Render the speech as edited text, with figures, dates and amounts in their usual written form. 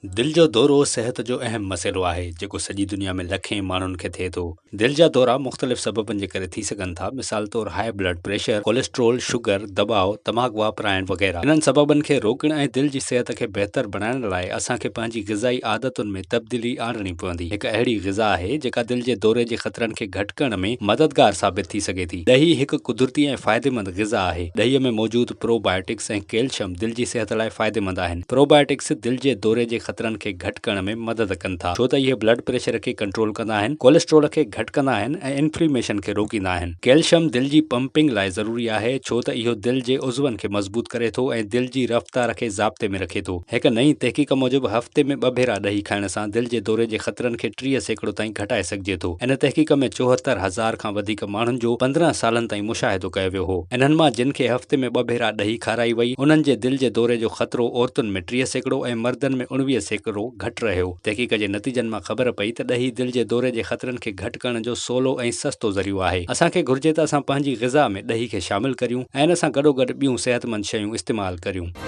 دل جو دورو صحت جو اهم مسئلو آهي، جيڪو سڄي دنيا ۾ لکين ماڻهن کي ٿئي ٿو. دل جا دورا مختلف سببن جي ڪري ٿي سگهن ٿا، مثال طور high blood pressure, cholesterol, sugar, دٻاء، تماڪ واپرائڻ وغيره. انهن سببن کي روڪڻ ۽ دل جي صحت کي بهتر بڻائڻ لاء اسان کي پنهنجي غذائي عادتن ۾ تبديلي آڻڻي پوندي. هڪ اهڙي غذا آهي، جيڪا دل جي دوري جي خطرن کي گهٽ ڪرڻ ۾ مددگار ثابت ٿي سگهي ٿي. ڏهي هڪ قدرتي ۽ فائديمند غذا آهي. ڏهي ۾ موجود پرو بائيوٽڪس ۽ ڪيلشم دل جي صحت لاء فائديمند آهن. پروبائيوٽڪس دل جي دوري جي خطرن کي گهٽ ڪرڻ ۾ مدد ڪن ٿا، ڇو ته اهي بلڊ پريشر کي ڪنٽرول ڪندا آهن، ڪوليسٽرول کي گهٽ ڪندا آهن ۽ انفليميشن کي روڪيندا آهن. ڪيلشم دل جي پمپنگ لاء ضروري آهي، ڇو ته اهو دل جي عضون کي مضبوط ڪري ٿو ۽ دل جي رفتار کي ضابطي ۾ رکي ٿو. هڪ نئين تحقيق موجب هفتي ۾ ٻه ڀيرا ڏهي کائڻ سان دل جي دوري جي خطرن کي 30% تائين گهٽائي سگهجي ٿو. ان تحقيق ۾ 74 هزار کان وڌيڪ ماڻهن جو 15 سالن تائين مشاهدو ڪيو ويو هو. انهن مان جن کي هفتي ۾ ٻه ڀيرا ڏهي کارائي وئي، انهن جي دل جي دوري جو خطرو عورتن ۾ 30% ۽ مردن ۾ 19% گهٽ رهيو. تحقيق جي نتيجن مان خبر پئي ته ڏهي دل جي دوري جي خطرن کي گهٽ ڪرڻ جو سولو ۽ سستو ذريعو آهي. اسان کي گهرجي ته اسان پنهنجي غذا ۾ ڏهي کي شامل ڪريون ۽ ان سان گڏوگڏ ٻيون صحتمند شيون استعمال ڪريون.